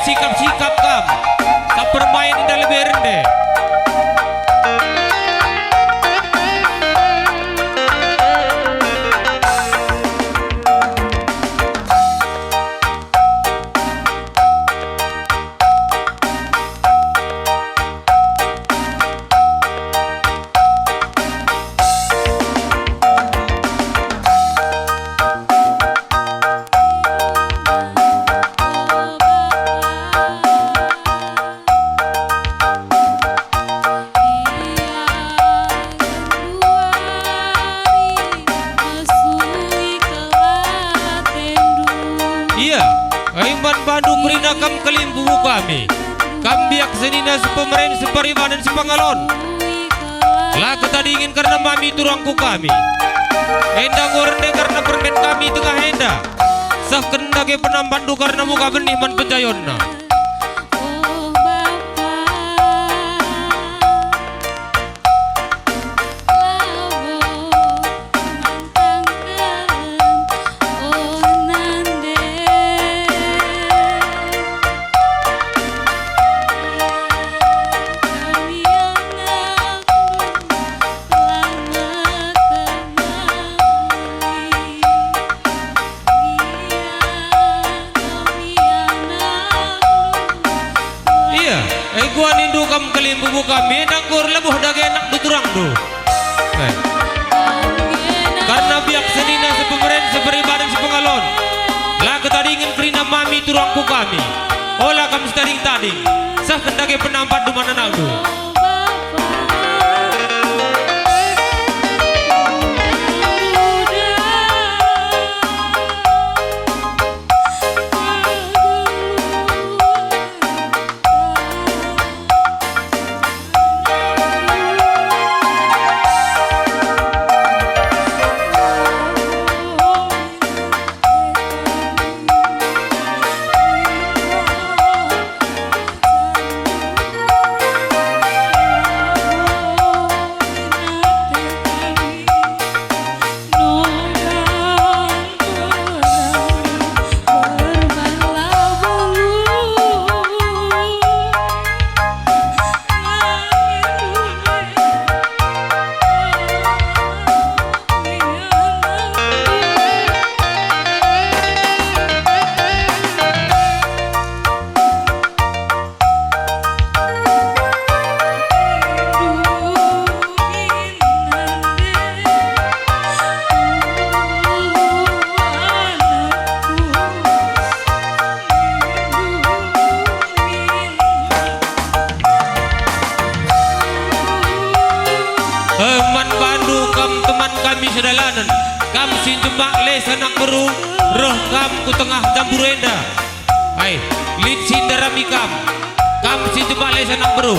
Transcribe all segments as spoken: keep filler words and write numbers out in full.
Sikap-sikap kam, kam permain indah lebe rende. Ia, ai man bandu kerina kam kalimbubu kami. Kam biak senina si pemeren, si paribanen, si pangalon. La ketadingen kerna mami turangku kami. Enda enggo rende kerna permen kami tengah enda. Sehken dage penambatndu kerna muka benih man penjayonna. Ia, e gua nindu kam kalimbubu kami, enda enggo erlebuh dage anakndu turangndu. Eh. Karna biak senina si pemeren, si paribanen, si pangalon. La ketadingen kerina mami turangku kami. Ola kam sitading-tading. Sehken dage penambatndu man anakndu. Eh, man bandu kam teman kami sedalanen, kam si njemak les anak beru, reh kam ku tengah jambur enda. Ai, lit si ndarami kam, kam si njemak les anak beru.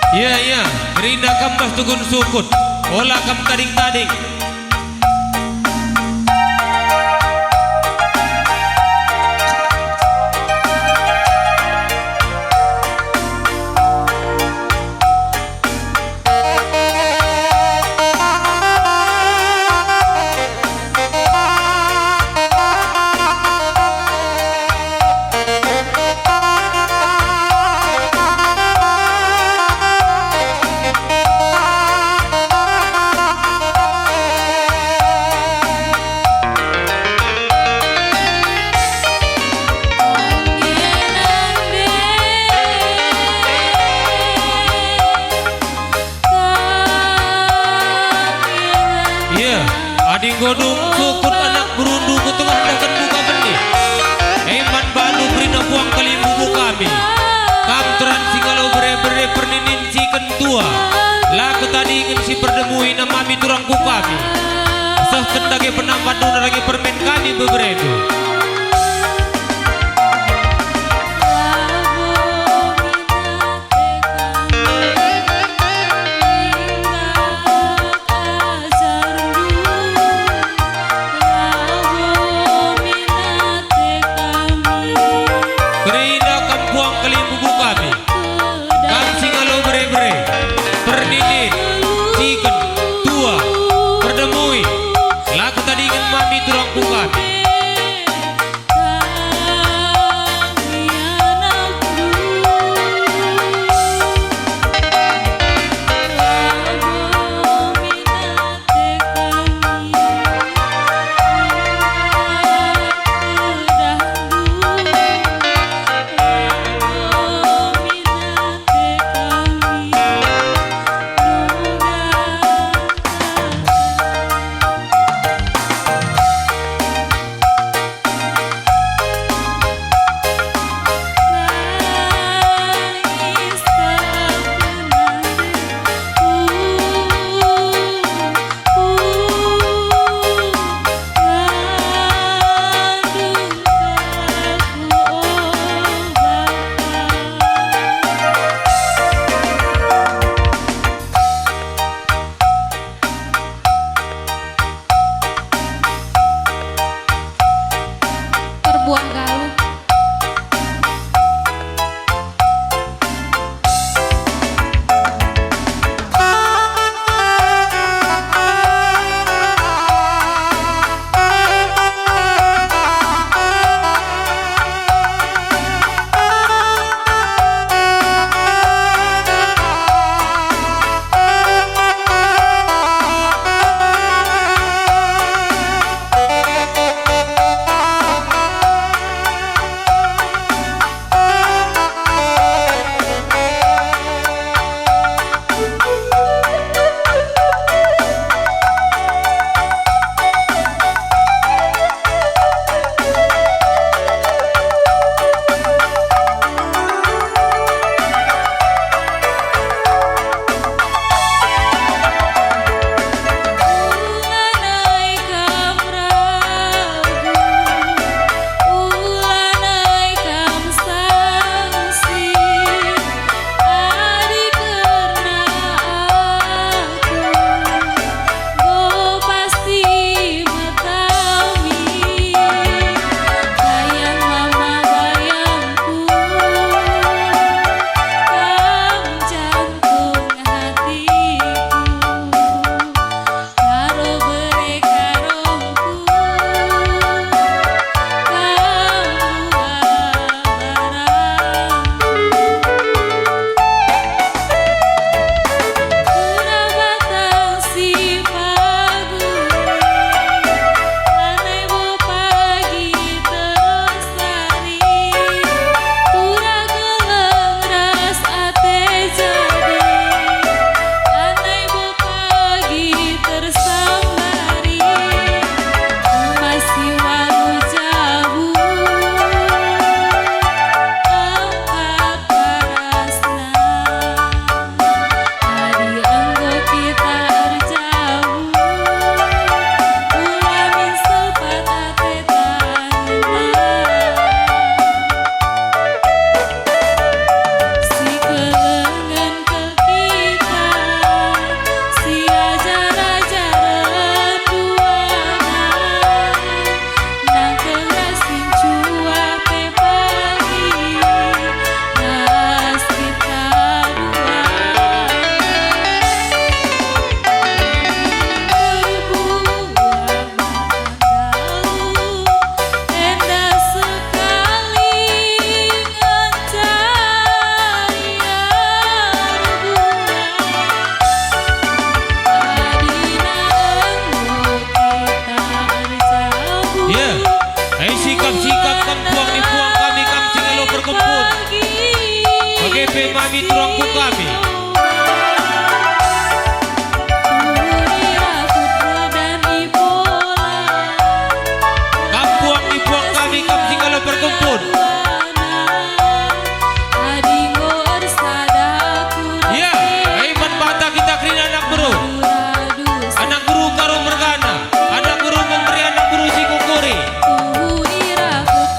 Iya, iya, kerina kam bas tukun sukut, ola kam tading-tading. Iya, adi enggo dung sukut anak berundu ku tengah daken buka benih. E man bandu kerina puang kalimbubu kami. Kam teran si ngalo bere-bere perninin si kentua. La ketadingen si perdemui namami turangku kami. Sehken dage penambatndu dage permen kami beberendu. Kerina kam puang kalimbubu kami, kam si ngalo bere-bere, perninin, ciken, tua, perdemui, la ketadingen mami turangku kami. Mami turangku kami. Kampuang ni puang kami, kam si ngalo perkumpul. Ya, ai man banta kita kerina anak beru. Anak beru Karo mergana, anak beru menteri, anak beru si kukuri.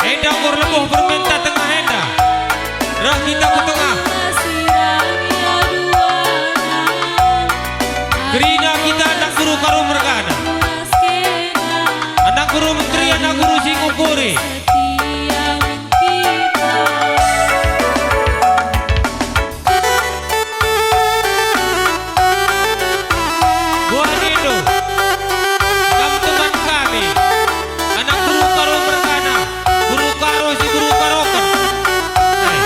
Enda ukur lebuh permenta tengah enda. Reh kita ku tengah. Kerina kita anak beru Karo mergana. Anak beru menteri, anak beru si kukuri. Buah rindu, kam teman kami, anak beru Karo mergana, beru Karo si beru Karoken. Eh.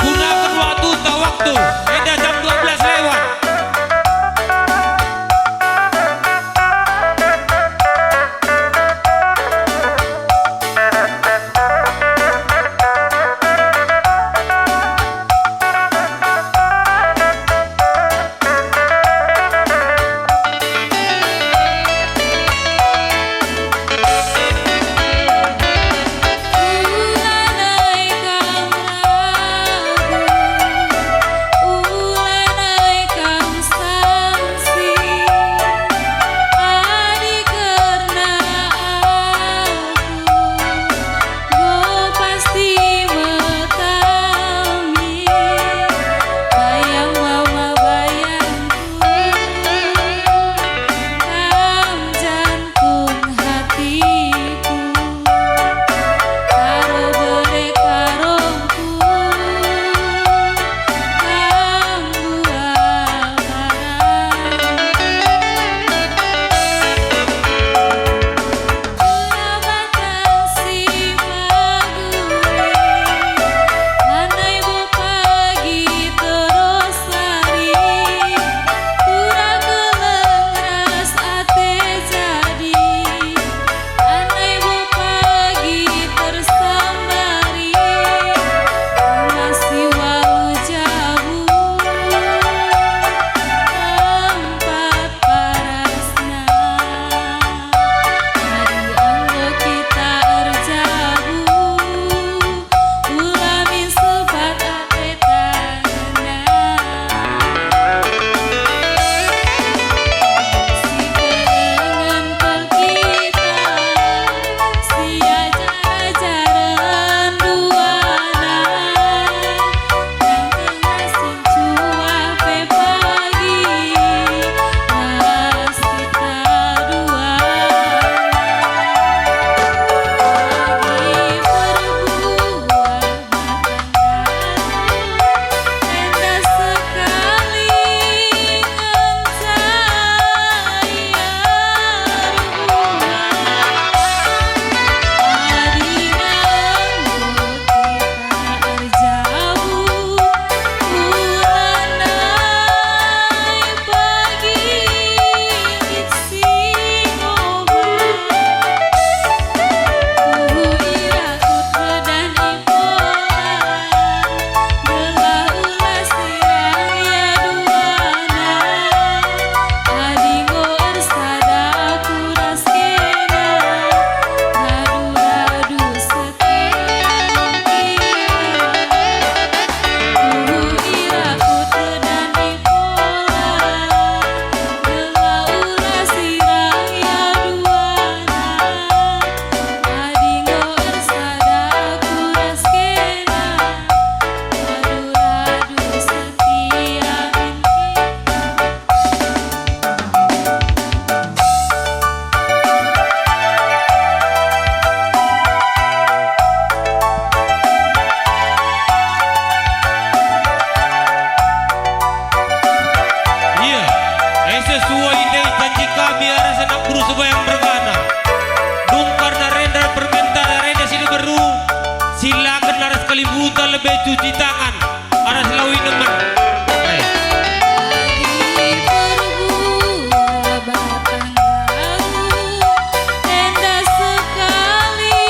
Gunaken waktu ta waktu, enda jam dua belas lewat. Enggo pasti me kami, bayang mama bayangku, kam jantung hatiku, Karo bere Karongku, kam buah barang. Parasna, adi enggo kita erjabu, ula min sepat ate tanah. Si kelengen kal kita, si ajar-ajaren duana. Adi enggo ersada ku ras kena, radu-radu setia. Ku ira ku tedani pola, gelah ula sirang ia duana. Adi enggo ersada ku ras kena, radu-radu setia min kita. Ia, e sesuai ndai janji kami arah anak beru Sebayang mergana. Nungkar na renda permenta renda si diberu, silaken arah kalimbutan lebe cuci tangan. Aras lawi nemen. Adi perbuah batang galuh, enda sekali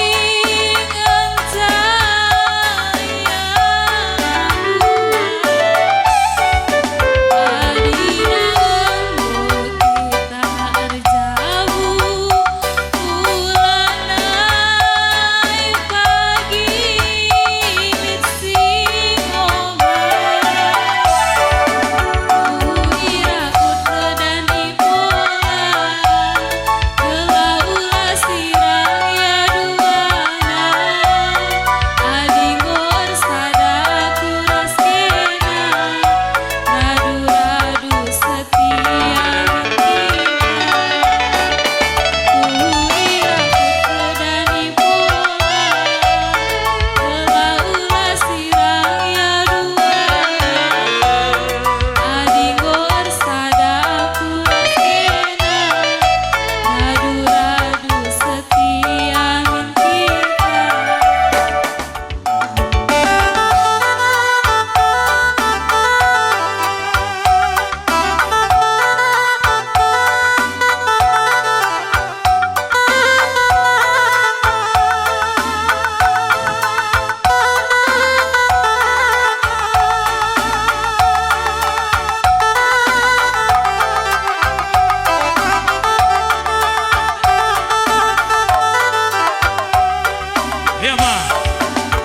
Ia ma,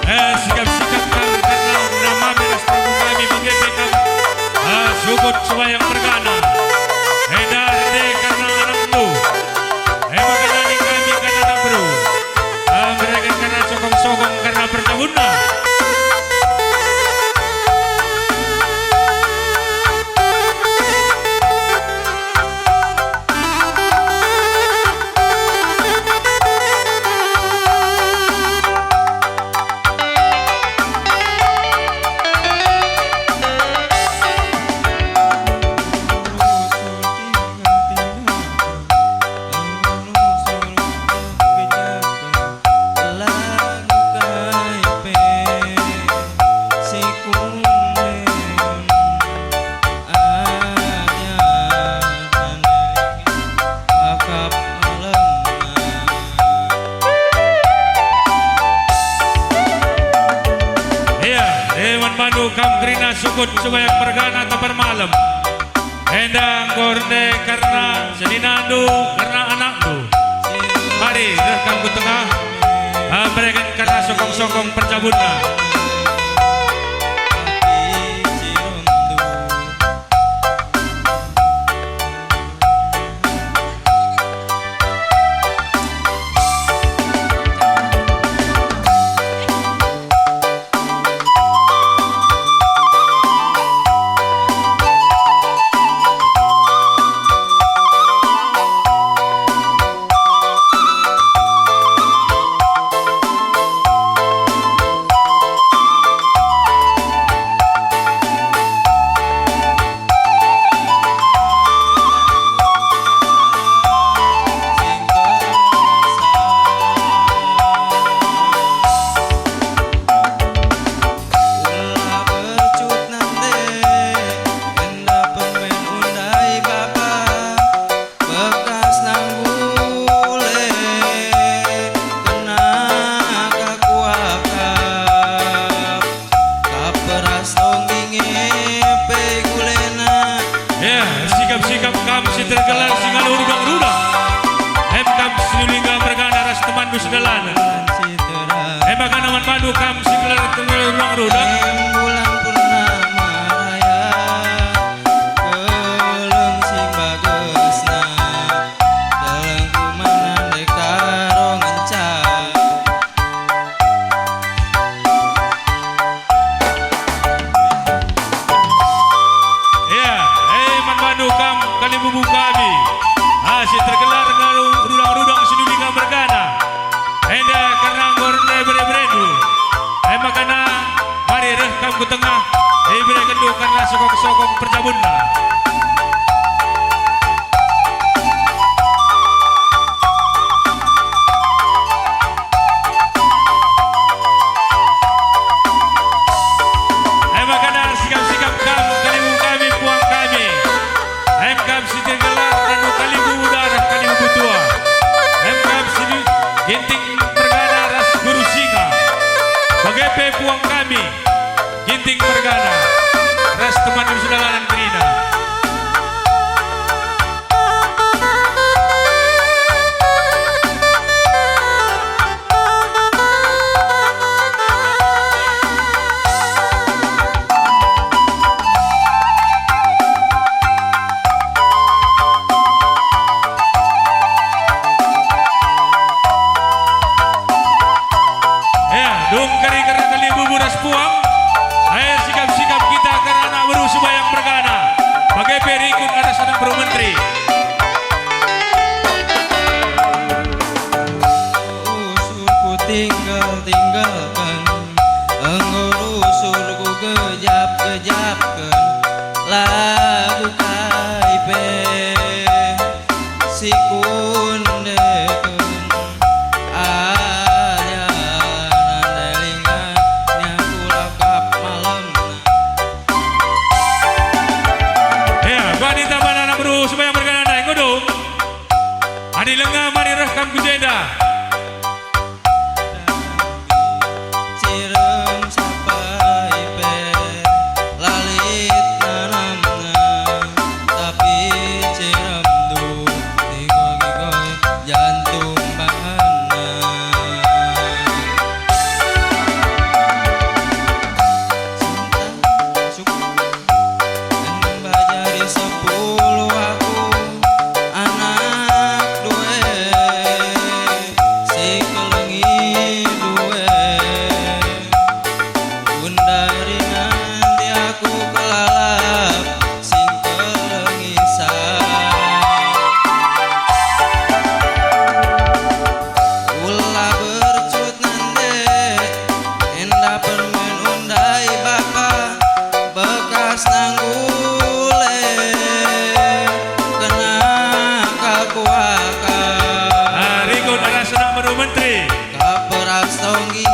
eh, sikap-sikap kam kerna nami ras perpulungen nami bage pe kam, eh, sukut sembahyang mergana. Enda rende kerna anakndu. Eh, bage nari kami kerna anak beru. Eh, mereken kerna sokong-sokong kerna perjabunna. Akap malemna. Ia, eh, man bandu kam kerina sukut sembahyang mergana tah malem. Enda enggo rende kerna seninandu, kerna anakndu. Mari, reh kam ku tengah, eh, mereken kerna sokong-sokong perjabunna. Bekas nanggule kena ka kuakap, kap ras tongging e pe gulena. Ya, sikap-sikap kam si tergelar si ngalo rudang-rudang. Em kam si lingga mergana ras temanndu sedalan. Em bage man bandu kam si gelar rudang-rudang. Em bulan purnama raya. Keleng si mbagesna, keleng kumanan deka ro ngenca. Ya, eh, man bandu kam kalimbubu kami, ah, si tergelar ngalo rudang-rudang si duli mergana. Enda kerna enggo rende bere-berendu. E maka na, mari reh kam ku tengah, iberekenndu kerna sokong-sokong perjabunna. E maka na, sikap-sikap kam, kalimbubu kami, puang kami. Em kam si tergelar ngalo kalimbubu darah, kalimbubu tua. Em kam si Ginting mergana ras Guru Singa. Bage pe puang kami, Ginting mergana ras teman sedalan kerina. Ya, dung kari kerna kalimbubu ras puang. Ae sikap-sikap kita kerna anak beru sembahyang mergana. Bage pe rikut atas anak beru menteri. Usurku tinggal-tinggalken, enggo rusur kugejapken, lagu kai pe si kuendeken, ajar nandai linganya kulakap malemna. Ya, bani tambahan anak beru sembahyang mergana ndai, enggo dung. Adi langa mari reh kam ku jenda. Cirem sapai pe la lit nanamna. Tonggi